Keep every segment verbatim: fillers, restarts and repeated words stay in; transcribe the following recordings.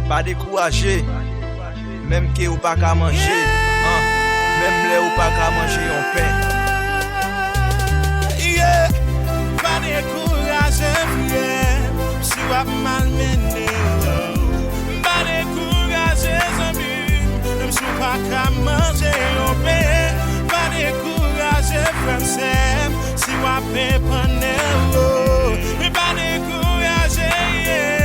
Pa dekouraje, menm ke ou pa ka manje, an, menm lè ou pa ka manje yon pen. Yeah. Pa dekouraje, frè m, si w ap malmennen yo. Pa dekouraje, zanmi m, menm si w pa ka manje yon pen. Pa dekouraje, frè m, sè m, si w ap epannen yo. Pa dekouraje, yeah.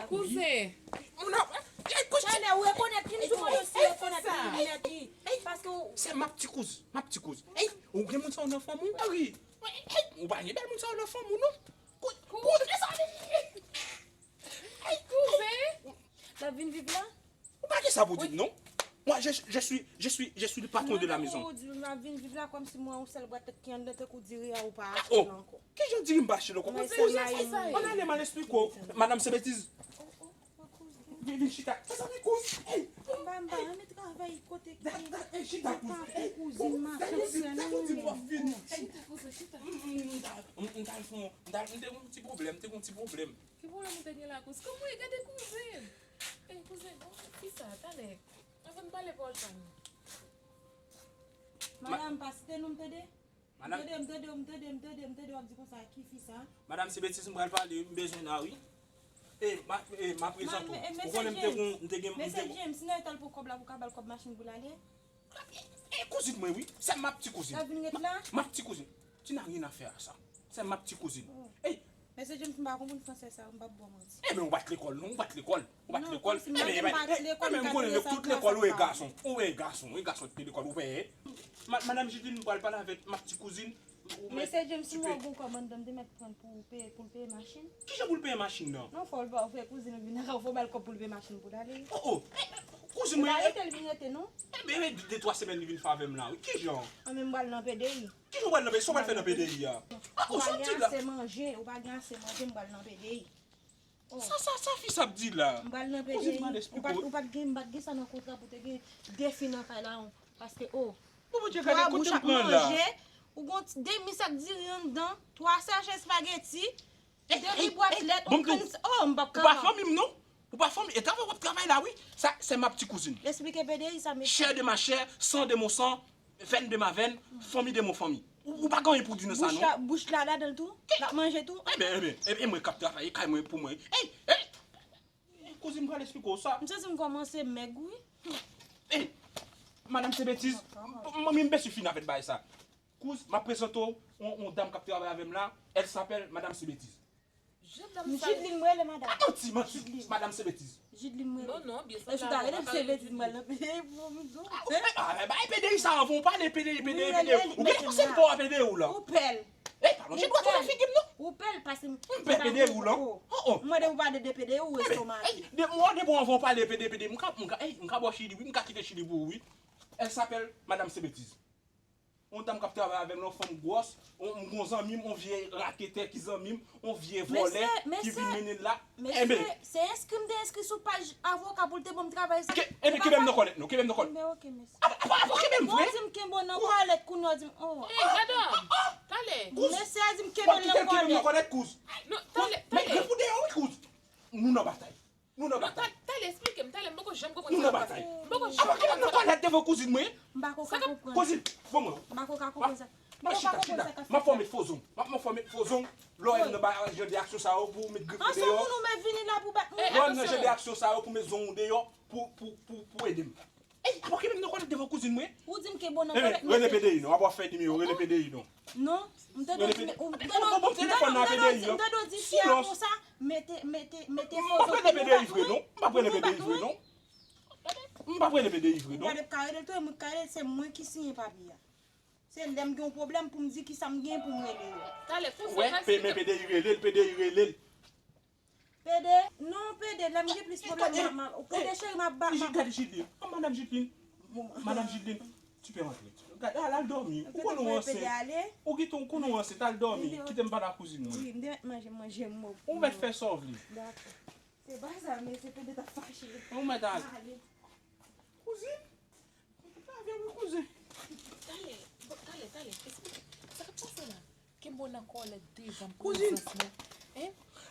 Kouzen. Moun ap. Ey, kouzen. Talè, ou rekonèt li, m di w mande w si w rekonèt li nèt, wi. Paske w. Se m ap ti kouz, m ap ti kouz. Ey, ou gen moun sa yo nan fanmi w? Ey, ou pa gen bèl moun sa yo nan fanmi w, non? Kou-, kou-, mezanmi. Ey, kouzen. L ap vin viv la? Ou pa gen sa pou di m, non? Moi, je, je suis, je suis, je suis le patron de la maison. Ou di m ap vin viv la kòmsi mwen yon sèl bwat tèt ki anndan tankou diri a ou pa achte l ankò. Kijan diri m pa achte l ankò? Kouzen, ou se sa ye? Ann ale m al esplike w. Madanm se betiz. Vin, vin chita. Sa sa vin kouz? Ey! M pa, m pa renmen travay kote ki. Ey, chita kouz. Ey, kouzin, machann, frè, non, non, non. Chita, kouzen, chita. M, m, m, m, m t al fè yon, m t al, m te gen yon ti pwoblèm, m te gen yon ti pwoblèm. Ki pwoblèm ou te gen la, kouz? Kòman w ye? Gade kouzen! Ey, kouzen, bon, ki sa, talè. Ann fè n pale pawòl pa nou. Madanm, pa site non m tande. Madanm. M tande, m tande, m tande, m tande, m tande w ap di konsa, ki fi sa? Madanm, se betiz m pral pale, m bezwen la, wi. E, ma, e, m ap prezante w. Ou konnen m te gon, m te gen, m te gon. Mesye James, si nan eta l pou kòb la, pou ka ba l kòb machin pou l ale? E, kouzin mwen, wi. Sè m ap ti kouzin. L ap vin ret la? M ap ti kouzin. Tu n'as rien à faire à ça. Sè m ap ti kouzin. Ey! Mesye James, m pa konprann fransè sa, m p ap ba w manti. Ebyen, ou pa t lekòl, non, ou pa t lekòl. Ou pa t lekòl. Ebyen, ebyen, m konnen nèg tout lekòl, ou e gason. Ou e gason, e gason ki te lekòl, ou peye. Ma-, Madanm Jidlin, m pral pale avèk ma ti kouzin. Mesye James, si m wè w gon kòb anndan, m te mèt pran l pou w peye, pou l peye machin. Kijan pou l peye machin nan? Non, fò l ba w, fè kouzin ou vin nan kay ou, fò w ba l kòb pou l peye machin pou l ale. O, o! Kouzin mwen. Ou pa rete, l vin rete, non? Ebyen, ebyen, de, de twa semèn li vin fè avè m la, wi. Kijan? An, men m pral nan P D I. Kijan w pral nan P D I? Sa w pral fè nan P D I a? A, o, sa w ap di la? Ou pa gen ase manje, ou pa gen ase manje, m pral nan P D I. Sa, sa, sa fi sa ap di la? M pral nan P D I. Ou pa t, ou pa t gen, m pa t gen sa nan kontra pou te gen de fi nan kay la, paske, o, twa bouch ak manje, ou gon demi sak diri anndan, twa sachè espageti, de bwat lèt, yon kann, o, m p ap ka non. Ou pa fanmi m non? Ou pa fanmi, e travay w ap travay la wi. Sa, se m ap ti kouzin. Esplike P D I sa, mesye. Chair de ma chair, sang de mon sang, veine de ma veine, famille de mon famille. Ou, ou pa gen anyen pou di nan sa non. Bouch la, bouch la ladan l tou? L ap manje tou? Ebyen, ebyen, e, e mwen k ap travay, e kay mwen pou mwen. Ey, ey! Kouzin, m pral esplike w sa. M santi m kòmanse mèg wi. Ey! Madanm se betiz. Manmi m besi fin avèk bagay sa. Kouz, m ap prezante w yon, yon dam k ap travay avè m la. Elle s'appelle Madame se betiz. Jidlin m rele madanm. A manti, manti. Madanm se betiz. Jidlin m rele. Non, non, byen sa. E si w ta rele m se betiz m pral nan P D I pou m di w. A, bay P D I sa avan w pale, P D I, P D I, P D I. Ou gen konsèy pa w a P D I w la. Ou pè l. Ey, pa lonje dwèt ou nan figi m non. Ou pè l pase m. M pè P D I w la. O, o. M mande w pale de P D I ou estomac. Ey, de mwa de bon avan w pale P D I, P D I, m ka, m ka, ey, m ka ba w Chili wi, m ka kite Chili pou ou wi. Elle s'appelle Madame se betiz. Yon dam k ap travay avè m, yon fanm gwòs, yon, m gon zanmi m, yon vye raketè ki zanmi m, yon vye vòlè ki vin mennen l la. Mesye, se enskri m te enskri sou paj avoka pou l te ban m travay sa. Ke, ebyen, kenbe m nan kòlèt non, kenbe m nan kòlèt. Ebyen, oke, mesye. Apa, apa, apa, kenbe m vre? Ou di m kenbe w nan kòlèt, kounye a w di m, o. Ey, madanm, talè. Mesye a di m kenbe l nan kòlèt. Kouz. Non, talè, talè. Men, men pou deyò wi, kouz. Nou nan batay. Nou nan batay. Talè, esplike m, talè, m poko janm konprann sa k ap pase. M poko janm konprann sa k ap pase. Apa kenbe m nan kòlèt devan kouzin mwen? M pako ka konprann. Kouzin, bon mwen. M pako ka konprann sa. M ap chita, chita. M ap fòme fo zong. M ap fòme fo zong. Lè w wè m nan ba jan de aksyon sa yo pou w met grif ou deyò. Ansanm moun ou met vini la pou bat moun. Lè w wè m nan jan de aksyon sa yo pou met zong ou deyò pou, pou, pou, pou ede m. Ey, apa kenbe m nan kòlèt devan kouzin mwen? Ou di m kenbe w nan kòlèt, mesye. Rele P D I non, apa w fè nimewo, rele P D I non. Non, m tande w di, m tande w di fi a konsa, mete, mete, mete fo zong pou nou bat mwen. M p ap rele P D I vre non. M p ap rele P D I vre non. M p ap rele P D I vre non. Ou pa t ap ka rele l tou, e mwen k ka rele l, se mwen ki siyen papye a. Se lè m gen yon pwoblèm pou m di kisa m gen pou m rele yo. Talè, fò sa. Wè, men P D I rele l, P D I rele l. P D I, non, P D I, lè m gen plis pwoblèm, m ap, m ap, P D I cheri, m ap ba, m ap. Gade Jidlin, oh, madame Jidlin, madame Jidlin, tu peux rentrer. Gade, al, al dòmi, ou konnen w ansent. Ou gentan, ou konnen w ansent, al dòmi, kite m pale ak kouzin mwen. Wi, m te mèt manje, manje m. Ou mèt fè sa w vle. Dakò. Se pa sa, men se P D I t ap fache. Ou mèt al. Ale. Kouzin? Lave wi, kouzin. Talè, bon, talè, talè, esplike. Sa k ap pase la? Kenbe w nan kòlèt devan prezans mwen.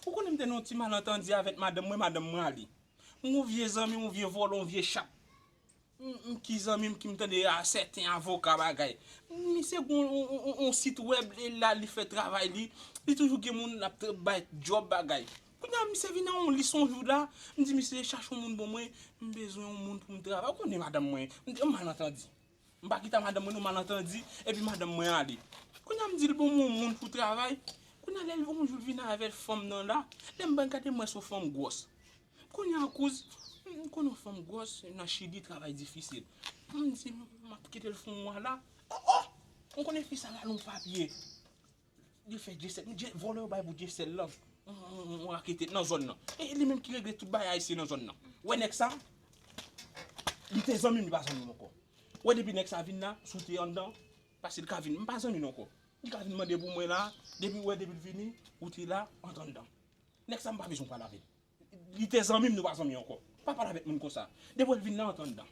Ou konnen m te nan yon ti malantandi avèk madanm mwen, madanm mwen ale. M gon vye zanmi, yon vye vòlò, yon vye chat. M, m ki zanmi m ki m tande a sèten avoka bagay. Misye gon yon, yon, yon, yon sit wèb, li la, li fè travay li. Li toujou gen moun l ap tra- bay djòb bagay. Kounye a, misye vin nan yon lis yon jou la, m di misye chache yon moun ban mwen, m bezwen yon moun pou m travay. Ou konnen madanm mwen, m te yon malantandi. M pa kite madanm mwen nan malantandi, epi madanm mwen ale. Kounye a, m di l ban mwen yon moun pou travay. Kounye a, lè l yon jou l vin avè fanm nan la, lè m ban gade m wè se yon fanm gwòs. Kounye a, kouz, m konnen yon fanm gwòs nan Chili, travay difisil. M di, m ap kite l fè yon mwa la. Oh, oh! M konnen fi sa rale yon papye. Li fè Dyesèl, Dye- vòlò yo bay pou Dyesèl lan. M, m, m, m rakete nan zòn nan. E li menm ki regle tout bagay ayisyen nan zòn nan. Wè nèg sa, li te zanmi m, li pa zanmi m ankò. Wè depi nèg sa vin la, si w te anndan, paske li ka vin, m pa zanmi nou ankò. Li ka vin mande pou mwen la, depi wè depi l vini, ou te la, antre anndan. Nèg sa m pa bezwen pale avè l. Li te zanmi m, nou pa zanmi ankò. Pa pale avèk moun konsa. Depi w vin la, antre anndan.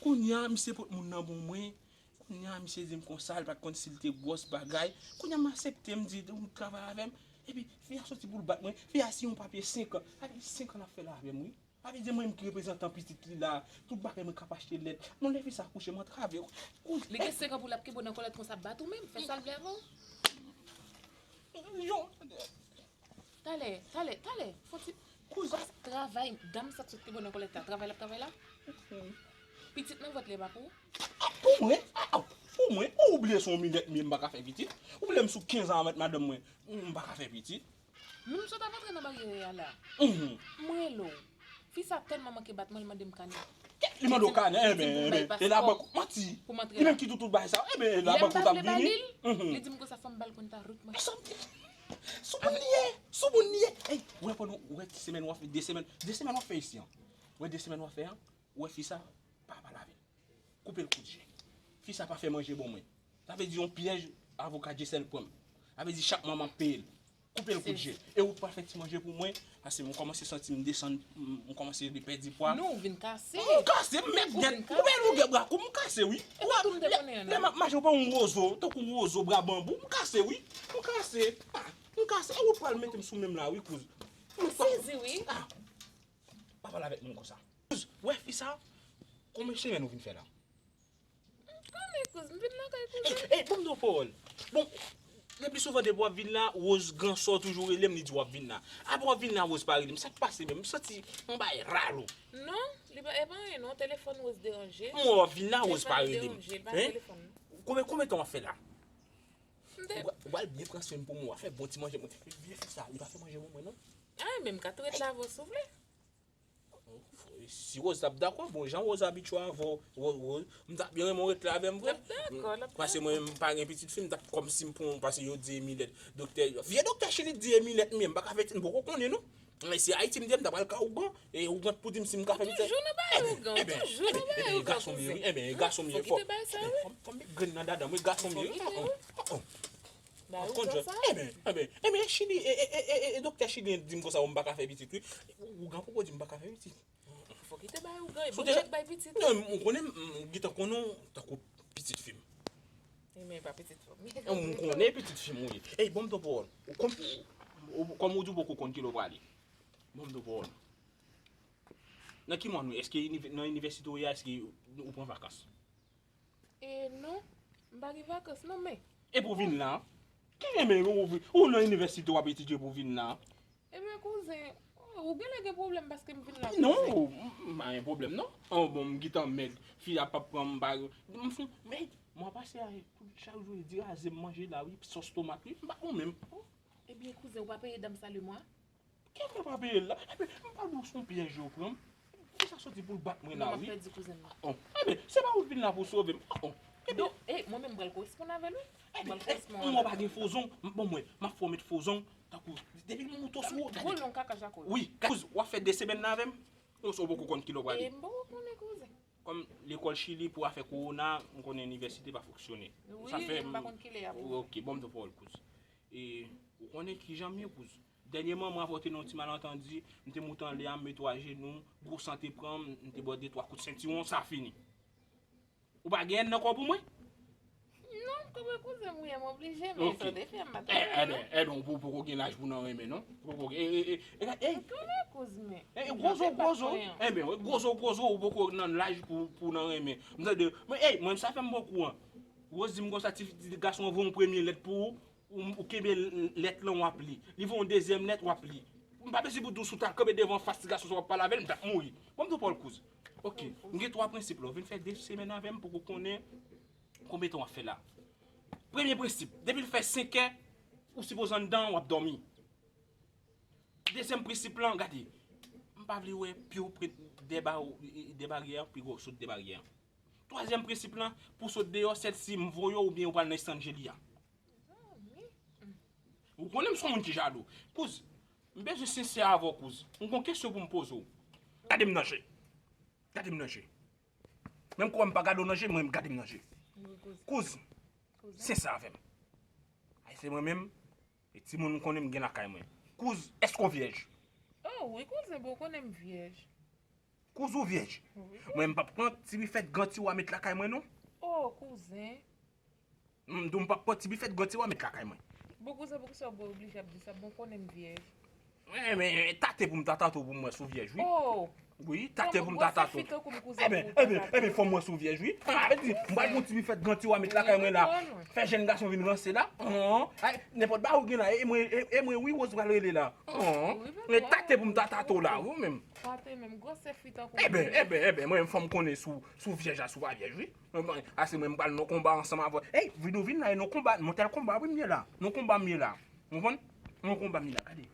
Kounye a, misye pot moun nan ban mwen. Kounye a, misye di m konsa, li pa t konn si l te gwòs bagay. Kounye a, m aksepte, m di, ou travay avè m. Epi, fi a soti pou l bat mwen. Fi a siyen yon papye senk an. Sa vle di senk an l ap fè la avè m, wi. Sa vle di mwen menm ki reprezantan pitit li la. Tout bagay mwen k ap achte lèt. Non, lè fi sa kouche, m antre avè l. Li gen senk an pou l ap kenbe w nan kòlèt konsa, ap bat ou menm. Fè sa l vle avè w. Yon Talè, talè, talè, fon ti. Kouz. Travay, dam sa k sot kenbe w nan kòlèt la, travay l ap travay la? Pitit nan vant li pa pou ou? Pou mwen? Ah, pou mwen? Ou bliye se yon minè m ye, m pa ka fè pitit? Ou bliye m sou kenz an avèk madanm mwen, m pa ka fè pitit? Menm si w t ap antre nan baryè a la, m rele w. Fi sa tèlman manke bat mwen, li mande m kanè. Li mande w kanè, enben, enben, e la bank ou manti. Li menm ki di w tout bagay sa, enben, e la bank ou t ap vini. Li di m konsa, fò m ba l konn ta rout mwen. Sou moun li ye, sou moun li ye. Ey, ou wè pandan, ou wè ki semèn w ap fè, de semèn, de semèn w ap fè isi an. Ou wè de semèn w ap fè an, ou wè fi sa, pa pale avè l. Koupe l kout je. Fi sa pa fè manje ban mwen. Sa vle di yon pyèj avoka Dyesèl pran m. Sa vle di chak mwa m ap peye l. Koupe l kout je. E ou pral fè ti manje pou mwen, paske m kòmanse santi m desann, m, m kòmanse pèdi pwa. Non, ou vin kase. M kase, m mèt nèt. Ou vin kase. Ou bèl ou gen bra kou, m kase, wi. E pa tou m te konnen an. Lè m ap mache, ou pa yon wozo, tankou wozo bra banbou, m kase, wi. M kase. Ah, m kase. E ou pral mete m sou men m la, wi, kouz. M sezi, wi. Ah. Pa pale avèk moun konsa. Kouz, wè fi sa, konbyen semèn ou vin fè la? Konnen, kouz, m vin lakay kouz. Ey, ey, ban m di w pawòl. Bon, le pli souvan depi w ap vin la, Rose Gansò toujou rele m, li di w ap vin la. Apre w ap vin la, Rose pa rele m. Sa k pase menm? M santi yon bagay ral ou. Non, li pa, e pa anyen non, telefòn Rose deranje. M wè w ap vin la, Rose pa rele m. Telefòn li deranje, li pa nan telefòn. Konbyen, konbyen tan w ap fè la? M te Ou pral byen pran swen pou mwen, w ap fè bon ti manje. Vye fi sa, li pa fè manje pou mwen non. Ah, men m ka tou ret la avè w si w vle. Si Rose t ap dakò, bon, jan Rose abitye avè w, Rose, Rose, m t ap byen renmen w ret la avè m vre. L ap dakò, l ap dakò. Paske mwen, m pa gen pitit fi, m t ap kòmsi m pran, paske yo di Eminèt, doktè, vye doktè Chili di Eminèt, men m pa ka fè ti, m poko konnen non. Men si Ayiti m te ye, m ta pral ka ougan, e ougan t pou di m si m ka fè pitit. Toujou nan bagay ougan, toujou nan bagay ougan, kouzen. Enben, gason m ye, wi, enben, gason m ye, fò. Fò kite bagay sa, wi. Fò m met grenn nan dada m, wi, gason m ye, wi. Fò kite, wi. Konn jwèt. Enben, enben, enben, Chili, e, e, e, e, e, doktè Chili di m konsa, m pa ka fè pitit, wi. Ougan poko di m pa ka fè pitit. Fò kite bay ougan, e bon nèg bay pitit. Non, m konnen, m gentan konnen w tankou pitit fi m. Enben, pa pitit fi m. M konnen pitit fi m ou ye. Ey, ban m ton pawòl. Ou konn, ou, kòm ou di w poko konn kilè w prale. Ban m ton pawòl. Nan ki mwa nou ye? Èske inivè-, nan inivèsite w ye a, èske ou pran vakans? E non, m pa gen vakans non, men. E pou vin la? Ki renmen ou, ou nan inivèsite w ap etidye pou vin la? Ebyen, kouzen, ou genlè gen pwoblèm paske m vin la, kouzen. Non, m, m pa gen pwoblèm non. Oh, bon, m gentan mèg, fi a p ap pran m pa, m fin, men, mwa pase a, tout chak jou, li raze m manje la, wi, sòs tomat, wi, m pa bon menm. Ebyen, kouzen, ou pa peye dam sa lemwa? Kè mwen pa peye l la. Ebyen, m pa di w se yon pyèj yo pran m. Fi sa soti pou l bat mwen la, wi. Non, m ap pèdi kouzen m nan. Oh. Ebyen, se pa ou t vin la pou sove m. Oh. Ebyen. Donk, e, mwen menm m pral koresponn avè l, wi. Ebyen, mwen pa gen fo zong. M, bon, mwen, m ap fè w met fo zong. Tankou, depi m moute w sou ou, gade. Gwo long kaka jako. Wi, gade, w ap fè de semèn nan avè m. Ou poko konn kilè w prale. E, m poko konnen, kouzen. Kòm lekòl Chili pou afè kowona, m konnen inivèsite pa fonksyone. Wi, m pa konn kilè y ap ouvri. Ok, ban m ton pawòl, kouz. E, ou konnen kijan m ye, kouz. Dènyèman, mwen avè w te nan yon ti malantandi, m te moute anlè a, m mete w ajenou, gwo san te pran m, m te ba w de twa kout sentiwon, sa fini. Ou pa gen èn nan kò w pou mwen? Non, Kòman kouzen m ye, m oblije, men sa w te fè m pa ta renmen, non. Ebyen, ebyen, ou poko gen laj pou nan renmen, non? Ou poko gen, e, e, e, e, e, gwozo, gwozo. Ebyen, gwozo, gwozo, ou poko nan laj pou, pou nan renmen. M tande, men, ey, mwen, sa fè m bon kou an. Rose di m konsa, ti, ti gason an voye yon premye lèt pou ou, ou, ou kenbe lèt lan, w ap li. Li voye yon dezyèm lèt, w ap li. M pa bezwen pou di w si w ta kanpe devan fas ti gason sa w ap pale avè l, m t ap mouri. Bon, m tou pa w l kouz. Ok, m gen twa prensip la. Ou vin fè de semèn avè m, poko konnen konbyen tan w ap fè la. Premye prensip, depi l fè senkè, ou sipoze anndan, w ap dòmi. Dezyèm prensip lan, gade, m pa vle wè pye w pre de ba-, de baryè an, pi gwo sot de baryè an. Twazyèm prensip lan, pou w sot deyò, sèl si m voye w oubyen ou pral nan estanjeli a. Ou konnen m se yon moun ki jalou. Kouz, m bezwen sensè avè w, kouz. M gon kesyon pou m poze w. Gade m nan je. Gade m nan je. Menm kouwè m pa gade w nan je, mwen, gade m nan je. Kouz, sensè avè m. Ay, se mwen menm, e timoun m konnen m gen lakay mwen. Kouz, èske w vyèj? Oh, wi, kouzen, bon, ou konnen m vyèj. Kouz, ou vyèj? Wi. Mwen, m p ap pran ti bifèt gran tiwa met lakay mwen, non. Oh, kouzen. M di w m p ap pran ti bifèt gran tiwa met lakay mwen. Bon, kouzen, poukisa w oblije ap di sa? Bon, ou konnen m vyèj. Wi, men tate pou m ta tate w pou m wè si w vyèj, wi. Oh! Wi, tate pou m ta tate w. Ebyen, ebyen, ebyen, fò m wè si w vyèj, wi. Sa vle di, m pral pran ti bifèt gran tiwa met lakay mwen la. Fè jèn gason vin ranse la. Ay, nenpòt bagay ou gen la, e mwen, e, e mwen, wi, Rose pral rele la. Men tate pou m ta tate w la, wi, ou menm. Tate menm, gwosè fi tankou. Ebyen, ebyen, ebyen, mwen, fò m konnen si w, si w vyèj a, si w pa vyèj, wi. Ase mwen m pral nan konba ansanm avè w. Ey, vin ou vin la, e nan konba, nan tèl konba, wi, m ye la. Nan konba m ye la. Ou konprann? Nan konba m ye la, gade.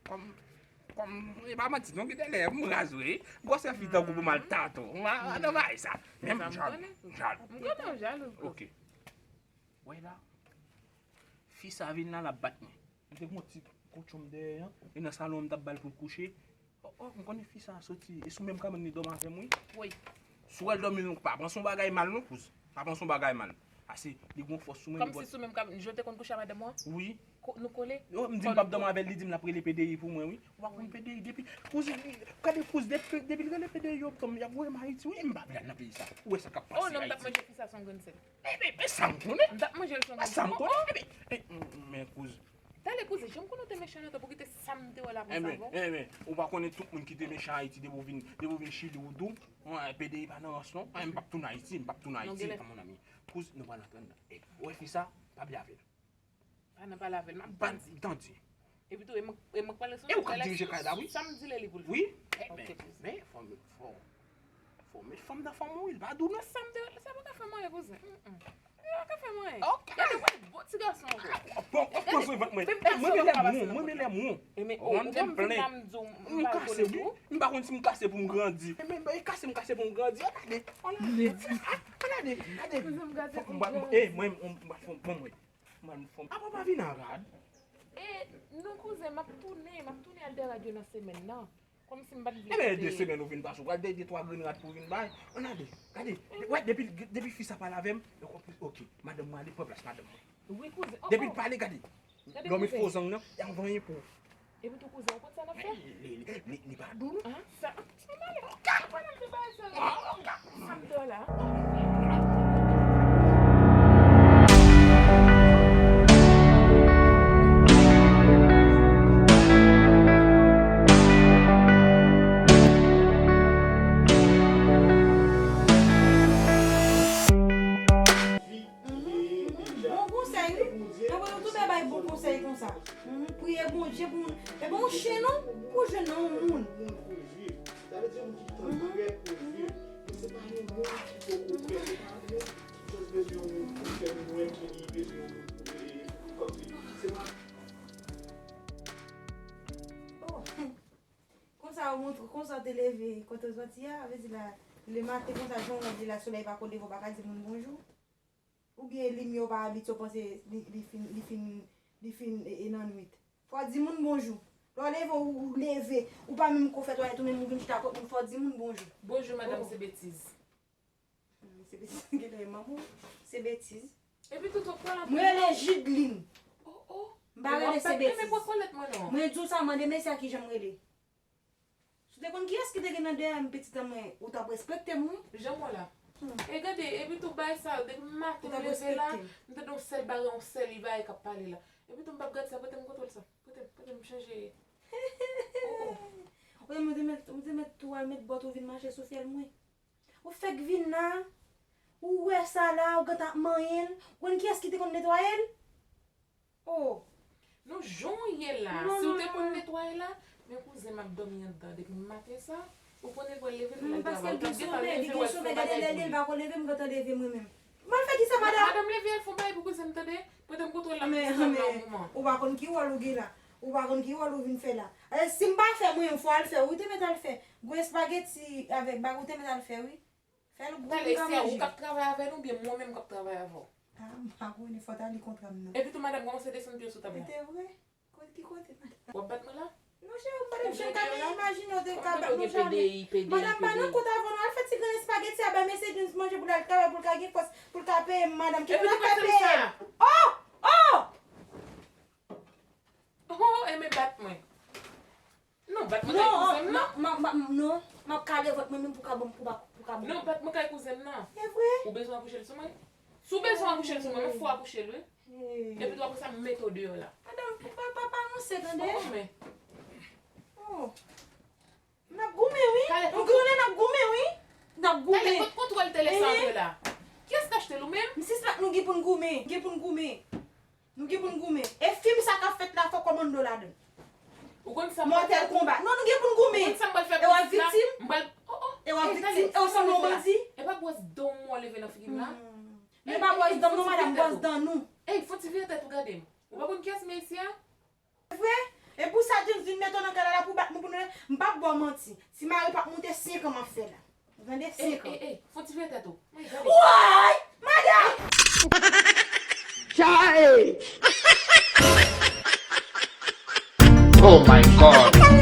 Kòm, kòm, e pa manti, non, gen de lè, m raz, wi. Gwosè fi tankou pou m al tate w. M pa nan bagay sa. Men m jalou, jalou. M kontan w jalou. Ok. Wè la. Fi sa vin la, l ap bat mwen. M te gon ti koutchonm dèyè an, e nan salon an m t ap ba l pou l kouche. Oh, oh, m konnen fi sa a soti. E sou menm kabann li dòmi avè m, wi. Wi. Si w wè l dòmi, nou pa pran se yon bagay mal, non, kouz. Pa pran se yon bagay mal. Ase, li gon fòs sou mwen, li... Kòmsi sou menm kabann, jan w te konn kouche ak madanm ou an? Wi. Nou kole? Oh, m di m p ap dòmi avè l, li di m l ap rele P D I pou mwen, wi. Ou pa konn P D I depi, kouz, gade kouz, depi, depi l rele P D I yo, m, y ap voye m Ayiti, wi, m pa vle al nan peyi sa. Ou wè sa k ap pase Ayiti. Oh, non, m t ap manje fi sa se yon grenn sèl. E, e, e sa m konnen. M t ap manje l se yon grenn sèl. E sa m konnen. E, e, men kouz. Talè kouzen, jan m konnen w te mechan lontan, pou kite sa m te wè la konsa avè w. Enben, enben, ou pa konnen tout moun ki te mechan Ayiti depi w vin, depi w vin Chili ou dou, P D I pa nan rans non. Ay, m p ap tounen Ayiti, m p ap tounen Ayiti, mon ami. Kouz, nou pral antre anndan. E, ou wè fi sa, pa byen avè l. Pa nan pale avè l, m ap tande. Tande. Epi tou, e mwen, e mwen k pale sou... E ou k ap dirije kay la, wi. Sa m di l, li pou l fè. Wi. Ebyen, men fò m, fò, fò m met fanm nan fanm ou, wi, l pa dou non. Sa m te, sa pa ka fè m anyen, kouzen. Mm, mm. Li pa ka fè m anyen. Ok. Gade, w bon ti gason ankò. Bon, w ap pran swen vant mwen. E, mwen men lè m won, mwen men lè m won. E men, ou, ou konn vin la m di w m pa kole tou. M pa konn si m kase pou m grandi. E men, e kase m kase pou m grandi. Ann ale. Ann ale. Gade. Fòk m ba, e, mwen, m ba fò, bon, mwen. Mwen fò. Apa pa vin a rad? E, non, kouzen, m ap tounen, m ap tounen al dèyè rad yo nan semèn nan. Kòmsi m pa t vle kite. Ebyen, de semèn ou vin pase, ou pral dèyè de twa grenn rad pou vin bay. Ann ale, gade, wè, depi, depi fi sa pale avè m, yo konprann, ok, madanm mwen ale pran plas madanm mwen. Wi, kouzen. Depi l pale, gade, lòm fo zang nan, y a vanyen pou ou. Epi tou, kouzen, ou konn sa n ap fè? Li, li, li, li pa dou, non? Ah, sa, sa m ale. Ou ka pale m de bagay sa yo. Sa m dò la. Bon konsèy, wi. Nan vre, nou tou bay bon konsèy konsa. Mhm. Priye Bondye pou moun. E bon, yon chen non, pou jwenn nan yon moun. Oh. Konsa ou montre, konsa ou te leve, kote ou soti a, vle di la, lematen konsa, jan ou di la, solèy pa ko leve, ou pa ka di moun bonjou. Oubyen lim yo pa abitye, ou panse li, li fin, li fin, li fin, e, e nan nwit. Fò w di moun bonjou. Lè w leve, ou, ou leve, ou pa menm ko fè twalèt, ou menm ou vin chita kot moun, fò w di moun bonjou. Bonjou, madanm, se betiz. Hmm, se betiz, genlè manman w, se betiz. Epi tout, ou pran la... Mwen rele Jidlin. Oh, oh. M pa rele se betiz. Mwen di w sa, mande mesye a kijan m rele. Si w te konn kiyès ki te gen nan dèyè m, pitit an mwen, ou t ap respekte m, wi. Jan mwen la. E gade, epi tou bagay sa yo, depi maten m leve la, m tande yon sèl bagay, yon sèl bagay k ap pale la. Epi tou m p ap gad sa, pote m kontwòl sa. Pote m, pote m chanje. Oh, oh. Ou te mèt, ou te mèt tou al met bòt ou vin mache sou fyèl mwen. Ou fèk vin la, ou wè sa la, ou gentan ap manyen l. Ou konn kiyès ki te konn netwaye l? Oh. Non, jan w ye la, si w te konn netwaye la, men kouzen m ap dòmi anndan depi maten sa, ou konnen pou l leve pou l al travay, ou t ap gentan leve w al fè bagay pou li. Li pa ko leve, m gentan leve mwen menm. M al fè kisa, madanm? Madanm, leve al fè yon bagay pou kouzen m, tande? Pote m kontwòl la pou kouzen m nan yon moman. Ou pa konn ki wòl ou gen la. Ou pa konn ki wòl ou vin fè la. Eh, si m pa fè mwen, fò al fè, wi, ou te mèt al fè. Gwo espageti avèk bag, ou te mèt al fè, wi. Fè l gwo pou l ka manje. Talè, se ou k ap travay avè nou, oubyen mwen menm k ap travay avè w? Ah, m pa konnen, fò w ta li kontra m nan. Epi tou, madanm, kòmanse desann pye w sou tab la. Se vre? Kote, ki kote, madanm? W ap bat mwen la? Non, cheri, m pa t ap janm ka imajine w te ka bat mwen, jamè. Madanm, pa nan kont avè w non, al fè ti grenn espageti a bay mesye James manje pou l al travay, pou l ka gen fòs, pou l ka peye m, madanm. Ki moun ap fè peye m? Oh! Oh! Oh, e men bat mwen. Non, bat mwen kay kouzen m nan. Non, m ap kale vant mwen menm pou ka ban m, pou ka ban m. Non, bat mwen kay kouzen m nan. E vre? Ou bezwen akouche l sou mwen? Si w bezwen akouche l sou mwen, men fò akouche l, wi. Epi tou apre sa, m mete w deyò la. Madanm, pa, pa, pa anonse, tande? Oh, men. Oh. N ap goumen, wi. Nou goumen, n ap goumen, wi. N ap goumen. Talè, kot kontwòl tele sa antre la? Kiyès k achte l, ou menm? M sispèk nou gen pou n goumen. Gen pou n goumen. Nou gen pou n goumen. E fim sa k ap fèt la, fò kòmando ladan l. Ou konn sa m pral fè? Mortal Kombat. Non, nou gen pou n goumen. Ou konn sa m pral fè pou ti la? E w ap viktim? M pral, oh, oh. E w ap viktim? E w sanble yon bandi? E pa bwòs dan w mwen leve nan figi m la? E pa bwòs dan m non, madanm, bwòs dan nou. Ey, fò ti vire tèt ou gade m. Ou pa konn kiyès m ye isi a? Vre? E pou sa James vin mete w nan kay la, la pou bat nou pou nou, m p ap ba w manti. Ti mari p ap moute senk an m ap fè la. Ou tande? Senk an. Ey, ey, ey, fò ti vire tèt ou. Woy! Madanm! Chai! Oh my God!